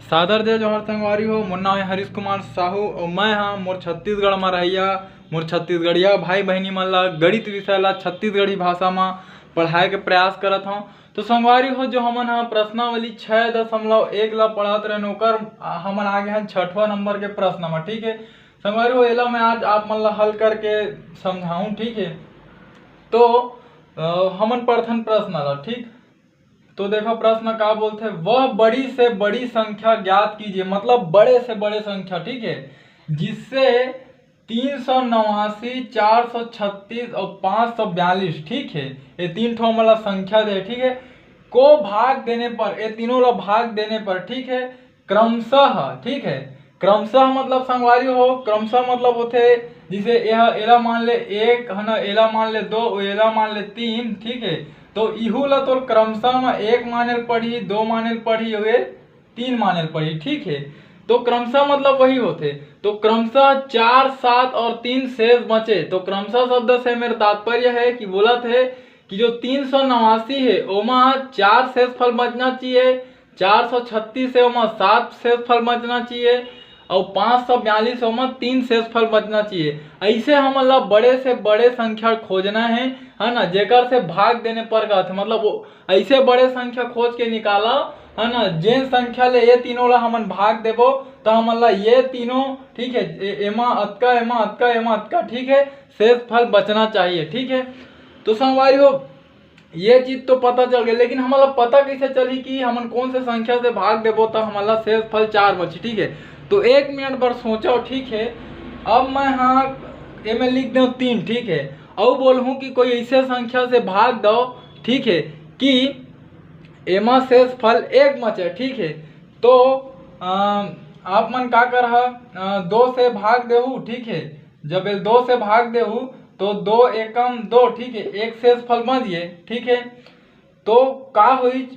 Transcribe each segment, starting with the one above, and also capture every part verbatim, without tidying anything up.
सादर जय जोहार संगवारी हो, मोर नाम है हरीश कुमार साहू और मैं हाँ मोर छत्तीसगढ़ में रहइया, मोर छत्तीसगढ़िया भाई बहिनी मन ला गणित विषय ला छत्तीसगढ़ी भाषा में पढ़ाए के प्रयास करत हूँ। तो संगवारी हो, जो हमन हा प्रश्नावली छः दशमलव एक ला पढ़त रहन, ओकर हमन आगे हन छठवा नंबर के प्रश्न में। ठीक है संगवारी हो, एला मैं आज आप मन ला हल करके समझाऊँ। ठीक है, तो हमन पढ़थन प्रश्न ला। ठीक, तो देखो प्रश्न का बोलते, वह बड़ी से बड़ी संख्या ज्ञात कीजिए, मतलब बड़े से बड़े संख्या, ठीक है, जिससे तीन सौ नवासी, चार सौ छत्तीस और पाँच सौ बयालीस, ठीक है, ये तीन ठो हमला संख्या दे, ठीक है, को भाग देने पर, ये तीनों ला भाग देने पर, ठीक है, क्रमशः, ठीक है, क्रमशः मतलब संगवारी हो, क्रमशः मतलब होते, जैसे यह एला मान ले एक है ना, एला मान ले दो, एला मान ले तीन, ठीक है, तो इहू ला तोर क्रमशः में एक माने ल पड़ही, दो माने ल पड़ही, हुए तीन माने ल पड़ही, ठीक है। तो क्रमशः मतलब वही होते, तो क्रमशः चार, सात और तीन शेष बचे। तो क्रमशः शब्द से मेरा तात्पर्य है कि बोलत है कि जो तीन सौ नवासी है, ओमा चार शेष फल बचना चाहिए, चार सौ छत्तीस है, ओमा सात शेष फल बचना चाहिए, और पाँच सौ बयालीस, ओमा तीन शेष फल बचना चाहिए। ऐसे हमन ला बड़े से बड़े संख्या खोजना है, है ना, जेकर से भाग देने पर कहते, मतलब वो ऐसे बड़े संख्या खोज के निकाला, है ना, जेन संख्या ले ये तीनों ला हमन भाग देबो, तो हमन ला ये तीनों, ठीक है, ए-, एमा अतका, एमा अतका, एमा अतका, ठीक है, शेष फल बचना चाहिए। ठीक है, तो संगवारी हो, ये चीज तो पता चल गई, लेकिन हमन ला पता कैसे चलही कि हमन कौन से संख्या से भाग देबो तो हमन ला शेष फल चार बची? ठीक है, तो एक मिनट बर सोचो। ठीक है, अब मैं हाँ एमे लिख दो तीन, ठीक है, अउ बोलहूँ कि कोई ऐसे संख्या से भाग दो, ठीक है, कि एमा शेष फल एक बचे। ठीक है, तो अ, आप मन का करहा, अ, दो से भाग देहू, ठीक है, जब ये दो से भाग देहू तो दो एकम दो, ठीक है, एक शेष फल बच गए। ठीक है, तो का होई,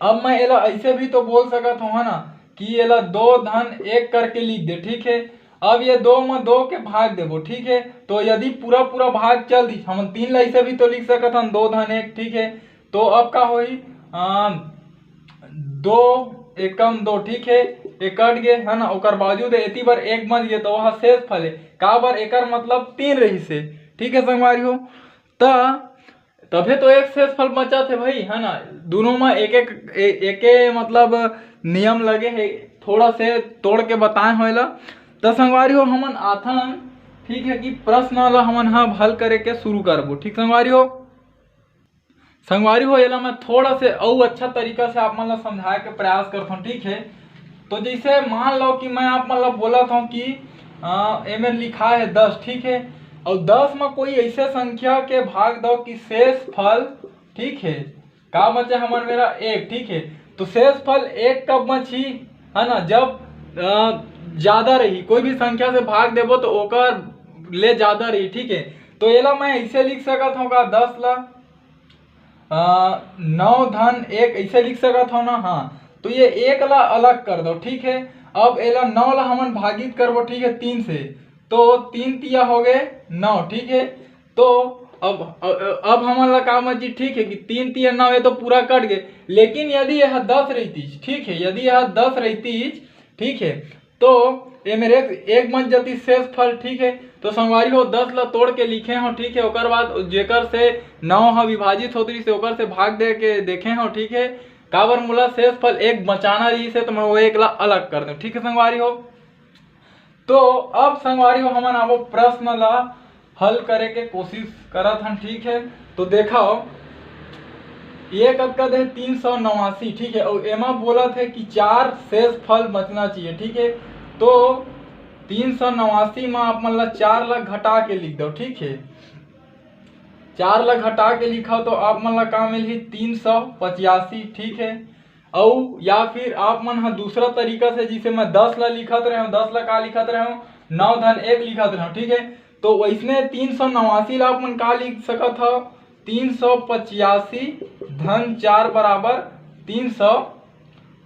अब मैं एला ऐसे भी तो बोल सकत हूँ, है ना, कि एला दो धन एक करके लिख दे। ठीक है, अब ये दो में दो के भाग देबो, ठीक है, तो यदि पूरा पूरा भाग चल दी, हम तीन ला ऐसे भी तो लिख सकत हन, दो धन एक। ठीक है, तो अब का होई, अ, दो एकम दो, ठीक है, ये कट गए, है ना, ओकर बावजूद एती बर एक बच गए, तो वह शेष फल है। का बर? एकर मतलब तीन रहिस हे। ठीक है संगवारी हो, त तभे तो एक शेष फल बचत हे भाई, है ना, दोनों में एक एक ए, एके मतलब नियम लगे हे, थोड़ा से तोड़ के बताए हो एला। त संगवारी हो, हमन आथन, ठीक है, कि प्रश्न ला हमन ह हल करे के शुरू करबो। ठीक संगवारी हो, संगवारी हो, एला मैं थोड़ा से अउ अच्छा तरीका से आप मन ला समझाए के प्रयास करथों। ठीक है, तो जैसे मान लो कि मैं आप मन ला बोलत हूँ कि अ, एमे लिखा है दस, ठीक है, और दस में कोई ऐसे संख्या के भाग दो कि शेष फल, ठीक है, का बचे हमर मेरा एक। ठीक है, तो शेष फल एक कब बची, है ना, जब अ, ज्यादा रही, कोई भी संख्या से भाग देबो तो ओकर ले ज्यादा रही। ठीक है, तो एला मैं ऐसे लिख सकत हूँ का, दस ला अ, नौ धन एक ऐसे लिख सकत हो ना? हाँ, तो ये एक ला अलग कर दो। ठीक है, अब एला नौ ला हमन भागित करबो, ठीक है, तीन से, तो तीन तिया हो गए नौ। ठीक है, तो अब अब हमन ला का मर्जी, ठीक है, कि तीन तिया नौ, ये तो पूरा कट गए, लेकिन यदि यह दस रहतीस, ठीक है, यदि यह दस रहतीस, ठीक है, तो ये मेरे एक, एक बच जाती शेष फल। ठीक है, तो संगवारी हो, दस ला तोड़ के लिखे हो, ठीक है, ओकर बाद जेकर से नौ ह विभाजित होत रहिस हे, ओकर से भाग दे के देखे हो। ठीक है, काबर मोला शेष फल एक बचाना रहिस हे, तो मैं वो एक ला अलग कर दूँ। ठीक है संगवारी हो, तो अब संगवारी हो, हमन आबो प्रश्न ला हल करे के कोशिश करत हन। ठीक है, तो देखो, ये कतका दे, तीन सौ नवासी। ठीक है, और एमा बोलत है कि चार शेष फल बचना चाहिए। ठीक है, तो तीन सौ नवासी में आप मन ला चार ला घटा के लिख दो। ठीक है, चार ला घटा के लिखा तो आप मन ला का मिलही? तीन सौ पचासी। ठीक है, अउ या फिर आप मन ह दूसरा तरीका से, जिसे मैं दस ला लिखत रहे हूँ, दस ला का लिखत रहे हूँ? नौ धन एक लिखत रहे हूँ। ठीक है, तो वैसने तीन सौ नवासी ला आप मन का लिख सकत हो? तीन सौ पचासी धन चार बराबर तीन सौ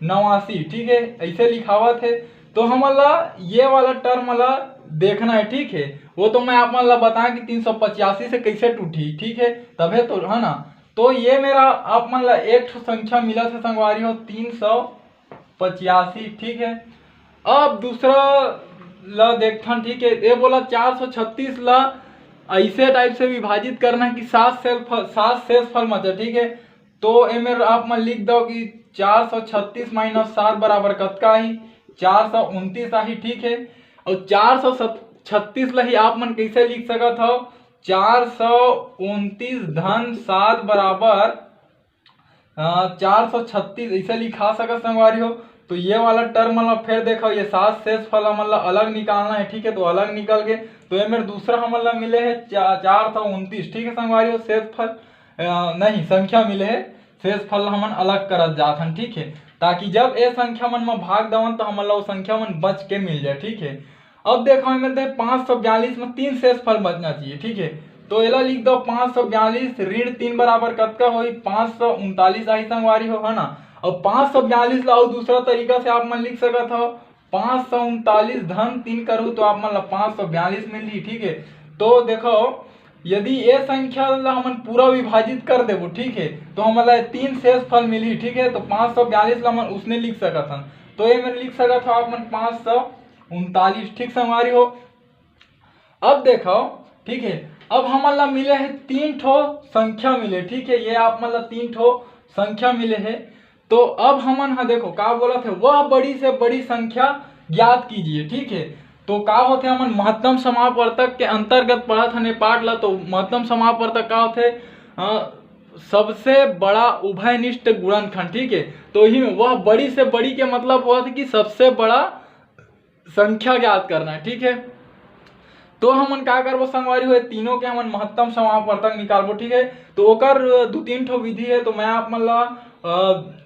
नवासी। ठीक है, ऐसे लिखावत है। तो हमन ला ये वाला टर्म ला देखना है। ठीक है, वो तो मैं आप मन ला बताएं कि तीन सौ पचासी से कैसे टूटी। ठीक है, तभे तो है ना। तो ये मेरा आप मन ला एक ठो संख्या मिला था संगवारी हो, तीन सौ पचासी, ठीक है। अब दूसरा ला देखथन, ठीक है, ये बोला चार सौ छत्तीस ला ऐसे टाइप से विभाजित करना कि सात शेष फल, सात शेष फल बचा, ठीक है। तो एमेर आप मन लिख दो कि चार सौ छत्तीस माइनस सात बराबर कतका आही? चार सौ उनतीस आही, ठीक है। और चार सौ छत्तीस ला ही आप मन कैसे लिख सकत हो? चार सौ उनतीस धन सात बराबर चार सौ छत्तीस ऐसे लिखा सकत संगवारी हो। तो ये वाला टर्म ला फिर देखो, ये सात शेष फल हमन ला अलग निकालना है, ठीक है। तो अलग निकल के तो ये मेरे दूसरा हमन ला मिले है चार सौ उनतीस, ठीक है संगवारी हो, शेष फल नहीं, संख्या मिले है, शेष फल हमन अलग करत जात हन, ठीक है। ताकि जब ये संख्या मन में भाग दवन तो हमन ला वो संख्या मन बच के मिल जाए, ठीक है। अब देखो, एमेर दे पाँच सौ बयालीस में तीन शेष फल बचना चाहिए, ठीक है। तो एला लिख दो, पाँच सौ बयालीस ऋण तीन बराबर कतका होही? पाँच सौ उनतालीस आही संगवारी हो, है ना। अब पाँच सौ बयालीस ला अउ दूसरा तरीका से आप मन लिख सकत हो, पाँच सौ उनतालीस धन तीन करू तो आप मन ला पाँच सौ बयालीस मिलही, ठीक है। तो देखो, यदि ये संख्या ला हमन पूरा विभाजित कर देबो, ठीक है, तो हमन ला तीन शेष फल मिलही, ठीक है। तो पाँच सौ बयालीस ला हमन उसने लिख सकत हन, तो ये मन लिख सकत हो आप मन पाँच सौ उनतालीस, ठीक संगवारी हो। अब देखो, ठीक है, अब हमन ला मिले है तीन ठो संख्या मिले, ठीक है, ये आप मन ला तीन ठो संख्या मिले है। तो अब हमन हा देखो का बोलत है, वह बड़ी से बड़ी संख्या ज्ञात कीजिए, ठीक है। तो का होथे, हमन महत्तम समापवर्तक के अंतर्गत पढ़त हन ये पाठ ला। तो महत्तम समापवर्तक का होथे? अ, सबसे बड़ा उभयनिष्ठ गुणनखंड, ठीक है। तो ही में वह बड़ी से बड़ी के मतलब होथे कि सबसे बड़ा संख्या ज्ञात करना है, ठीक है। तो हमन का करबो संगवारी हो, तीनों के हमन महत्तम समापवर्तक निकालबो, ठीक है। तो ओकर दू तीन ठो विधि है, तो मैं आप मन ला अ,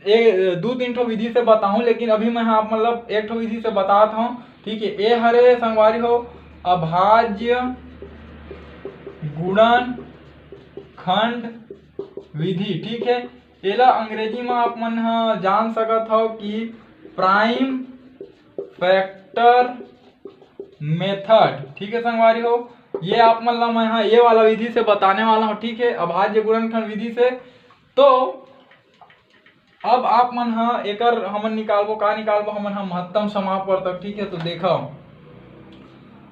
ए, दू तीन ठो विधि से बताऊं, लेकिन अभी मैं आप मतलब एक ठो विधि से बतात हूँ, ठीक है। ए हरे संगवारी हो अभाज्य गुणन खंड विधि, ठीक है। एला अंग्रेजी में आप मन ह जान सकत हो कि प्राइम फैक्टर मेथड, ठीक है संगवारी हो। ये आप मन ला मैं ह ये वाला विधि से बताने वाला हूँ, ठीक है, अभाज्य गुणनखंड विधि से। तो अब आप मन ह एकर हमन निकालबो, का निकालबो हमन ह महत्तम समापवर्तक, ठीक है। तो देखो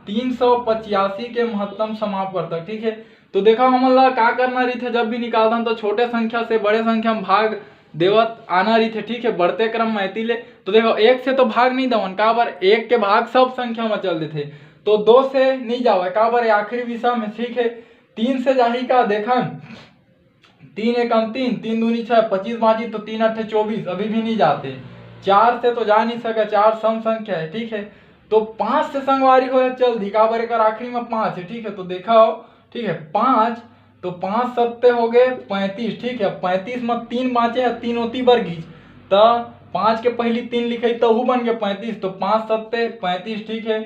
तीन सौ पचासी के महत्तम समापवर्तक, ठीक है। तो देखो हमन ला का करना रहिथे, जब भी निकालथन तो छोटे संख्या से बड़े संख्या में भाग देवत आना रहिथे, ठीक है, बढ़ते क्रम में एती ले। तो देखो एक से तो भाग नहीं दवन, काबर एक के भाग सब संख्या में चल देथे, तो दो से नहीं जावे, काबर ये आखिरी विषम है, ठीक है। तीन से जाही का देखन, तीन एकम तीन, तीन दूनी छः, पच्चीस बाजी तो तीन अट्ठे चौबीस, अभी भी नहीं जाते। चार से तो जा नहीं सके, चार सम संख्या है, ठीक है। तो पाँच से संगवारी हो चल दी, काबर एकर आखिरी में पाँच है, ठीक है। तो देखा हो, ठीक है, पाँच, तो पाँच सत्ते हो गए पैंतीस, ठीक है। पैंतीस में तीन बाँचे है, तीन ओती बर गीच, तो पाँच के पहली तीन लिखाई तहू बन गए पैंतीस, तो पाँच सत्ते पैंतीस, ठीक है।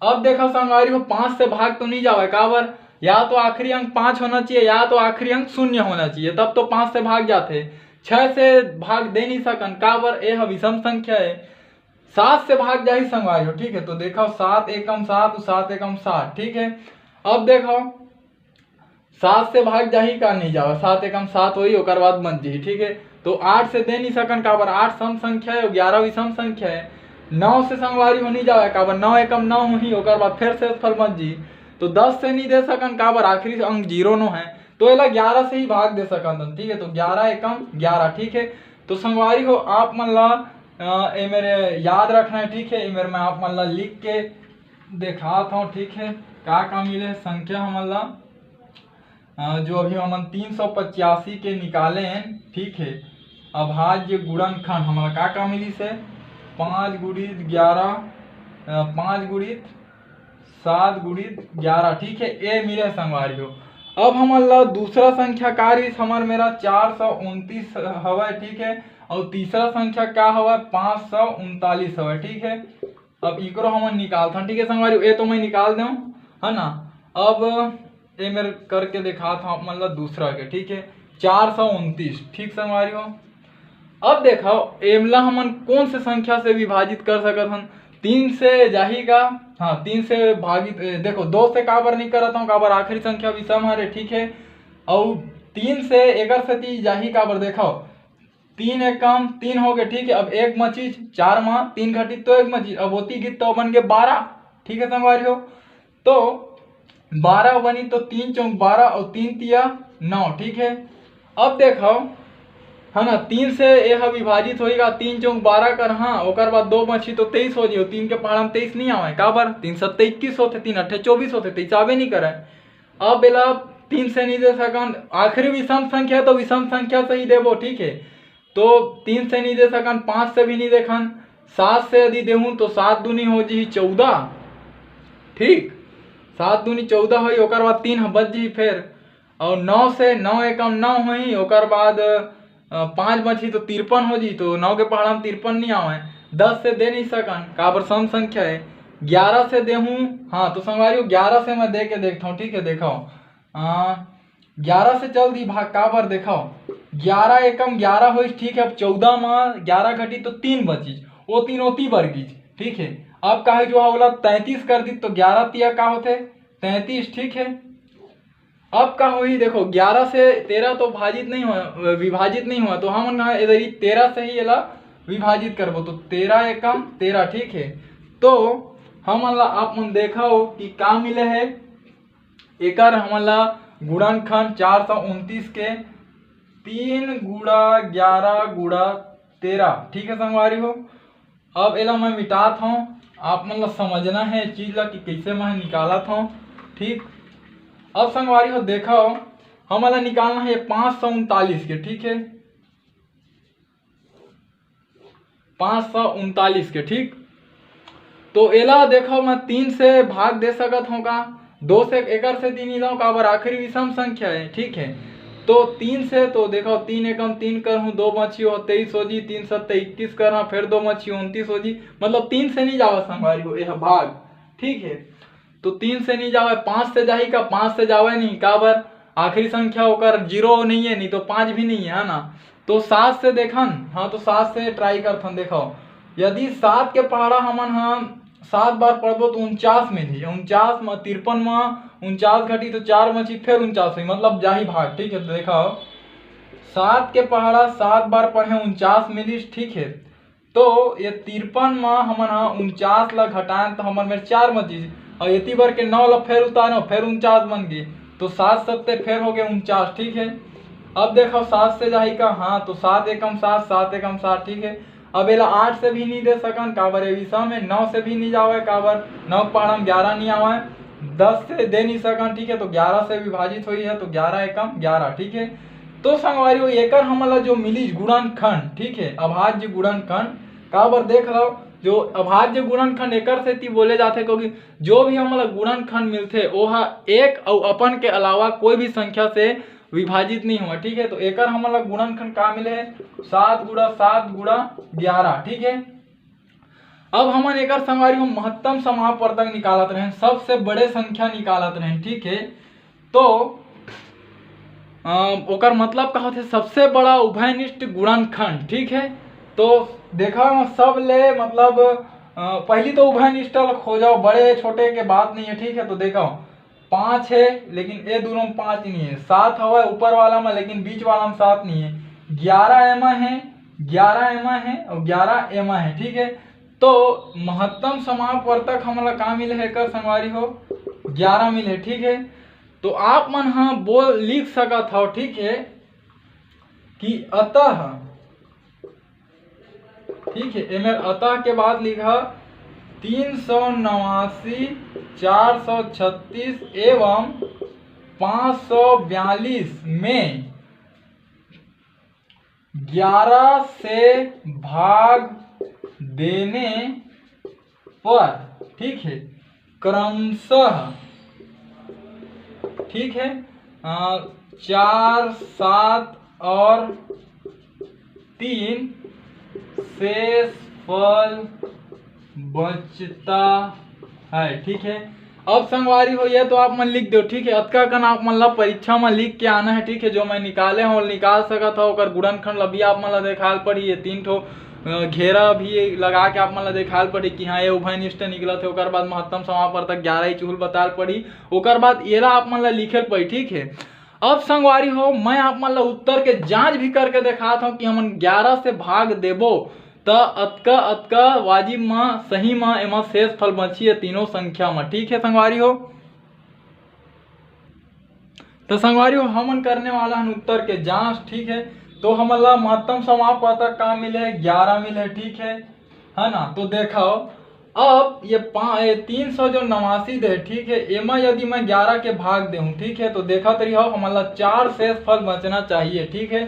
अब देखा संगवारी हो, पाँच से भाग तो नहीं जावे, काबर या तो आखिरी अंक पाँच होना चाहिए या तो आखिरी अंक शून्य होना चाहिए, तब तो पाँच से भाग जाते। छः से भाग दे नहीं सकन, काबर ए ह विषम संख्या है। सात से भाग जाही संगवारी हो, ठीक है। तो देखो सात एकम सात, सात एकम सात, ठीक है। अब देखो सात से भाग जाही का नहीं जावे, सात एकम सात होही, ओकर बाद बन जी, ठीक है। तो आठ से दे नहीं सकन, काबर आठ सम संख्या है, ग्यारह विषम संख्या है। नौ से संगवारी हो नहीं जावे, काबर नौ एकम नौ होही, ओकर बाद फिर से फल बन जी। तो दस से नहीं दे सकन, काबर आखिरी अंक जीरो नौ है, तो एला ग्यारह से ही भाग दे सकन, ठीक है। तो ग्यारह एकम ग्यारह, ठीक है। तो संगवारी हो आप मन ला ए मेरे याद रखना है, ठीक है। ए मेरे मैं आप मन ला लिख के देखात हूँ, ठीक है, का का मिले संख्या हमन ला। जो अभी हमन तीन सौ पचासी के निकाले हैं, ठीक है, अभाज्य गुणनखंड हमन ला का का मिली से पाँच गुणित ग्यारह, पाँच गुणित सात गुणित ग्यारह, ठीक है, ए मिले संगवारी हो। अब हमन ला दूसरा संख्या का रहीस, हमर मेरा चार सौ उनतीस हवय, ठीक है, और तीसरा संख्या का हवय पाँच सौ उनतालीस हवय, ठीक है। अब इकरो हमन निकालथन, ठीक है संगवारी, ए तो मैं निकाल देव, है ना। अब ए मेर करके देखात हूँ आप मन ला दूसरा के, ठीक है, चार सौ उनतीस, ठीक संगवारी हो। अब देखो एमला हमन कौन से संख्या से विभाजित कर सकत हन, तीन से जाही का? हाँ, तीन से भागित, देखो दो से काबर नहीं करत हूँ, काबर आखिरी संख्या विषम हरे, ठीक है। और तीन से एकर सेती जाही काबर, देखो तीन एकम तीन हो गए, ठीक है। अब एक बचिस, चार मा तीन घटिस तो एक बचिस, अब ओती गिस तो बन गए बारह, ठीक है संगवारी हो। तो बारह बनी तो तीन चौक बारह और तीन तिया नौ, ठीक है। अब देखो, है ना, तीन से ये ह विभाजित होएगा, तीन चौक बारह कर, हाँ, ओकर बाद दो बची तो तेईस हो जाई, तीन के पहाड़ा में तेईस नहीं आवे, काबर? तीन सत्ते इक्कीस होते, तीन अट्ठे चौबीस होते, तेईस आवे नहीं करे। अब एला तीन से नहीं दे सकन, आखिरी विषम संख्या तो विषम संख्या से ही देबो, ठीक है। तो तीन से नहीं दे सकन, पाँच से भी नहीं देखन, सात से यदि देहूँ तो सात दूनी हो जी चौदह, ठीक, सात दूनी चौदह होई, ओकर बाद तीन ह बच जी फेर, और नौ से, नौ एकम नौ होई, ओकर बाद अ, पाँच बची तो तिरपन हो जी, तो नौ के पहाड़ा में तिरपन नहीं आवे। दस से दे नहीं सकन, काबर सम संख्या है। ग्यारह से देहूँ, हाँ, तो संगवारी हो, ग्यारह से मैं दे के देखता हूँ, ठीक है, देखो, अ, ग्यारह से चल दी भाग, काबर देखो, ग्यारह एकम ग्यारह होइस, ठीक है। अब चौदह मा ग्यारह घटी तो तीन बचिस, वो तीन ओती बर गिस, ठीक है। अब काहे जो ओला तैंतीस कर दी तो ग्यारह तिया का होते? तैंतीस, ठीक है। अब का होही, देखो, ग्यारह से तेरह तो भाजित नहीं हुआ, विभाजित नहीं हुआ, तो हमन ह इधर ही तेरह से ही एला विभाजित करबो, तो तेरह एकम तेरह, ठीक है। तो हमन ला, आप मन देखो कि का मिले है, एकर हमन ला गुणनखंड चार सौ उनतीस के तीन गुड़ा ग्यारह गुड़ा तेरह, ठीक है संगवारी हो। अब एला मैं मिटात हूँ, आप मन ला समझना है इस चीज ला कि कैसे मैं निकालत हूँ, ठीक। अब संगवारी हो, देखो, हमन ला निकालना है पाँच सौ उनतालीस के, ठीक है, पाँच सौ उनतालीस के, ठीक। तो एला देखो, मैं तीन से भाग दे सकत हूँ का? दो से, एकर से तीन ही दो, काबर आखिरी विषम संख्या है, ठीक है। तो तीन से तो देखो, तीन एकम तीन करहूँ, दो बची हो तेईस हो जी, तीन सत्ते इक्कीस करहा, फिर दो बची उनतीस हो जी, मतलब तीन से नहीं जावा संगवारी हो यह भाग, ठीक है। तो तीन से नहीं जावे, पाँच से जाही का? पाँच से जावे नहीं, काबर आखिरी संख्या ओकर जीरो नहीं है, नहीं तो पाँच भी नहीं है, है ना। तो सात से देखन, हाँ, तो सात से ट्राई करथन। देखो, यदि सात के पहाड़ा हमन ह सात बार पढ़बो तो उनचास मिलही, उनचास म तिरपन म उनचास घटी तो चार बची, फिर उनचास हुई, मतलब जाही भाग, ठीक है। तो देखो, सात के पहाड़ा सात बार पढ़े, उनचास मिलिस, ठीक है। तो ये तिरपन म हमन ह उनचास ला घटाएन तो हमर मेर चार बचिस, और एती बर के नौ ला फेर उतारेन, फेर उनचास बन गे, तो सात सत्ते फेर हो गए उनचास, ठीक है। अब देखो, सात से जाही का? हाँ, तो सात एकम सात, सात एकम सात, ठीक है। अब एला आठ से भी नहीं दे सकन, काबर ये विषम है, नौ से भी नहीं जावे, काबर नौ के पहाड़ा में ग्यारह नहीं आवे, दस से दे नहीं सकन, ठीक है। तो ग्यारह से विभाजित हुई है, तो ग्यारह एकम ग्यारह, ठीक है। तो संगवारी हो, एकर हमन ला जो मिलिस गुणनखंड, ठीक है, अभाज्य गुणनखंड, काबर देख लो, जो अभाज्य गुणनखंड एकर सेती बोले जाथे, क्योंकि जो भी हमन ला गुणनखंड मिलथे, ओहा एक अउ अपन के अलावा कोई भी संख्या से विभाजित नहीं हुआ, ठीक है। तो एकर हमन ला गुणनखंड का मिले है? सात गुड़ा सात गुड़ा ग्यारह, ठीक है। अब हमन एकर संगवारी हो महत्तम समापवर्तक निकालत रहेन, सबसे बड़े संख्या निकालत रहेन, ठीक है। तो अ, ओकर मतलब का होथे? सबसे बड़ा उभयनिष्ठ गुणनखंड, ठीक है। तो देखा, सब ले मतलब अ, पहली तो उभयनिष्ठ ला खोजो, बड़े छोटे के बात नहीं है, ठीक है। तो देखो, पाँच है, लेकिन ये दोनों में पाँच नहीं है, सात हवा ऊपर वाला में, लेकिन बीच वाला में सात नहीं है। ग्यारह एमा है, ग्यारह एमा है और ग्यारह एमा है, ठीक है। तो महत्तम समापवर्तक हमला का मिले है, एकर संगवारी हो, ग्यारह मिले, ठीक है। तो आप मन ह बोल लिख सकत हव, ठीक है, कि अतः, ठीक है, एमेर अतः के बाद लिखा तीन सौ नवासी, चार सौ छत्तीस एवं पाँच सौ बयालीस में ग्यारह से भाग देने पर, ठीक है, क्रमशः, ठीक है, अ, चार, सात और तीन शेष फल बचता है, ठीक है। अब संगवारी हो, ये तो आप मन लिख दो, ठीक है। अतका कन आप मन ला परीक्षा में लिख के आना है, ठीक है। जो मैं निकाले हूँ, निकाल सकत हूँ, ओकर गुणनखंड ला भी आप मन ला देखाल पड़ी, ये तीन ठो अ, घेरा भी लगा के आप मन ला देखाल पड़ी कि हाँ, ये उभयनिष्ठ निकलत है। ओकर बाद महत्तम समापवर्तक ग्यारह ही चुहुल बताल पड़ी। ओकर बाद एला आप मन ला लिखेल पड़ी, ठीक है। अब संगवारी हो, मैं आप मन ला उत्तर के जांच भी करके देखात हूँ कि हमन ग्यारह से भाग देबो त अतका अतका वाजिब म सही म एमा शेष फल बची है तीनों संख्या म। ठीक है संगवारी हो, तो संगवारी हो, हमन करने वाला हन उत्तर के जांच। ठीक है, तो हमन ला महत्तम समापतक का मिले है? ग्यारह मिले है। ठीक है, है ना? तो देखो, अब ये पा-, ये तीन सौ जो नवासी दे, ठीक है, एमा यदि मैं ग्यारह के भाग देहूँ, ठीक है, तो देखत रहिहो, हमन ला चार शेष फल बचना चाहिए। ठीक है,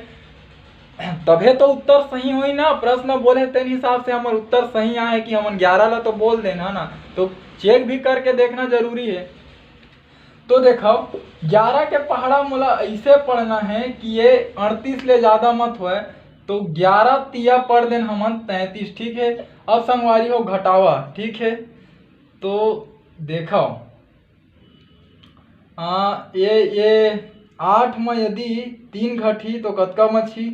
तभे तो उत्तर सही होई ना, प्रश्न बोले तेन हिसाब से हमर उत्तर सही आए कि हमन ग्यारह ला तो बोल देन, है ना? तो चेक भी करके देखना जरूरी है। तो देखो, ग्यारह के पहाड़ा मोला ऐसे पढ़ना है कि ये अड़तीस ले ज्यादा मत होए, तो ग्यारह तिया पढ़ देन हमन तैंतीस। ठीक है, अब संगवारी हो घटावा। ठीक है, तो देखो, आ, ये ये आठ में यदि तीन घटी तो कतका मछी?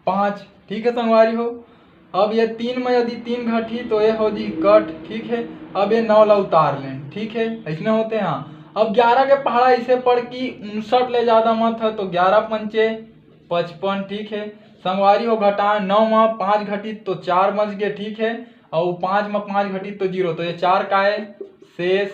पाँच। ठीक है संगवारी हो, अब ये तीन में यदि तीन घटी तो ये हो जी कट। ठीक है, अब ये नौ ला उतार लें। ठीक है, ऐसने होते हैं। अब ग्यारह के पहाड़ा ऐसे पढ़ कि उनसठ ले ज्यादा मत है, तो ग्यारह पंचे पचपन। ठीक है संगवारी हो, घटा नौ में पाँच घटी तो चार बच गए। ठीक है, और पाँच में पाँच घटी तो जीरो, तो ये चार का है शेष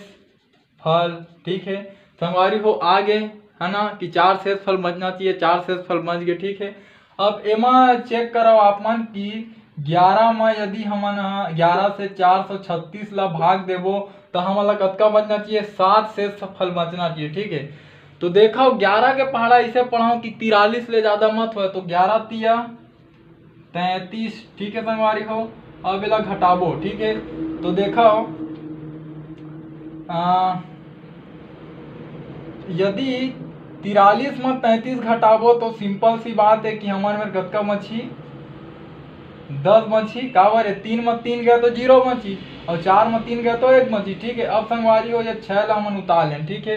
फल। ठीक है संगवारी हो, आ गए, है ना, कि चार शेष फल बचना चाहिए, चार शेष फल बच गए। ठीक है, अब एमा चेक करो आप मन कि ग्यारह में यदि हमन ह ग्यारह से चार सौ छत्तीस ला भाग देबो तो हमन ला कतका बचना चाहिए? सात शेष फल बचना चाहिए। ठीक है, तो देखो, ग्यारह के पहाड़ा ऐसे पढ़ाओ कि तिरालीस ले ज्यादा मत होए, तो ग्यारह तिया तैंतीस। ठीक है संगवारी हो, अब एला घटाबो। ठीक है, तो देखो, आ, यदि तिरालीस में तैंतीस घटाबो तो सिंपल सी बात है कि हमर मेर कतका बची? दस बची। काबर है, तीन में तीन गए तो जीरो बची, और चार में तीन गए तो एक बची। ठीक है, अब संगवारी हो, ये छः ला हमन उतार लें। ठीक है,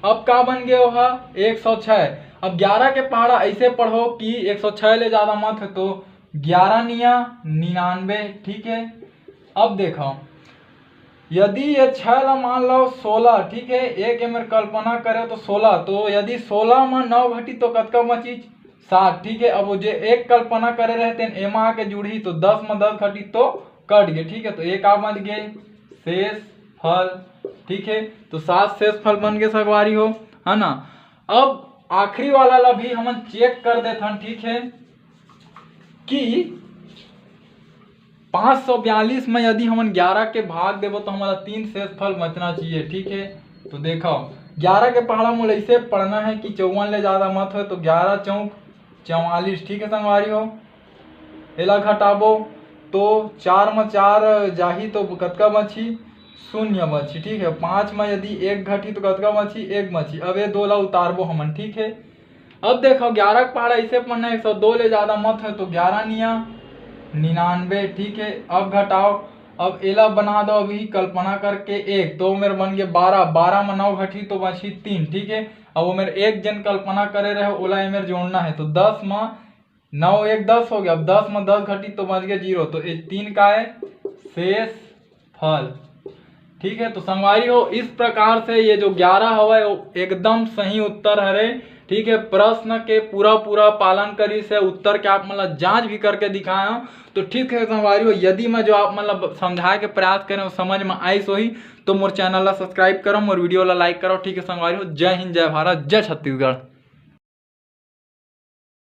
अब का बन गए ओहा? एक सौ छः। अब ग्यारह के पहाड़ा ऐसे पढ़ो कि एक सौ छः ले ज्यादा मत है, तो ग्यारह निया निन्यानवे। ठीक है, अब देखो, यदि ये छः ला मान लो सोलह, ठीक है, एक एमर कल्पना करे तो सोलह, तो यदि सोलह में नौ घटी तो कतका बची? सात। ठीक है, अब वो जे एक कल्पना करे रहते हैं, एमा आके जुड़ही तो दस में दस घटी तो कट गए। ठीक है, तो एक आ बच गए शेष फल। ठीक है, तो सात शेष फल बन गए संगवारी हो, है ना। अब आखिरी वाला ला भी हमन चेक कर देथन। ठीक है, कि पाँच सौ बयालीस में यदि हमन ग्यारह के भाग देबो तो हमारा तीन शेष फल बचना चाहिए। ठीक है, तो देखो, ग्यारह के पहाड़ा मोला ऐसे पढ़ना है कि चौवन ले ज्यादा मत हो, तो ग्यारह चौक चौवालीस। ठीक है संगवारी हो, एला घटाबो तो चार में चार जाही तो कतका बची? शून्य बची। ठीक है, पाँच में यदि एक घटी तो कतका बची? एक बची। अब ये दो ला उतारबो हमन। ठीक है, अब देखो, ग्यारह के पहाड़ा ऐसे पढ़ना है, एक सौ दो ले ज्यादा मत है, तो ग्यारह निया निन्यानवे। ठीक है, अब घटाओ, अब एला बना दो अभी कल्पना करके एक, तो मेरे बन गए बारह, बारह में नौ घटी तो बची तीन। ठीक है, अब वो मेरे एक जन कल्पना करे रहे, ओला ये मेरे जोड़ना है, तो दस में नौ एक दस हो गया, अब दस में दस घटी तो बच गया जीरो, तो ये तीन का है शेष फल। ठीक है, तो संगवारी हो, इस प्रकार से ये जो ग्यारह हवय, वो एकदम सही उत्तर हरे। ठीक है, प्रश्न के पूरा पूरा पालन करिस हे, उत्तर के आप मन ला जांच भी करके दिखाए हो। तो ठीक है संगवारी हो, यदि मैं जो आप मन ला ब-, समझाए के प्रयास करें, वो समझ में आइस होही, तो मोर चैनल ला सब्सक्राइब करो, मोर वीडियो ला लाइक करो। ठीक है संगवारी हो, जय हिंद, जय भारत, जय छत्तीसगढ़।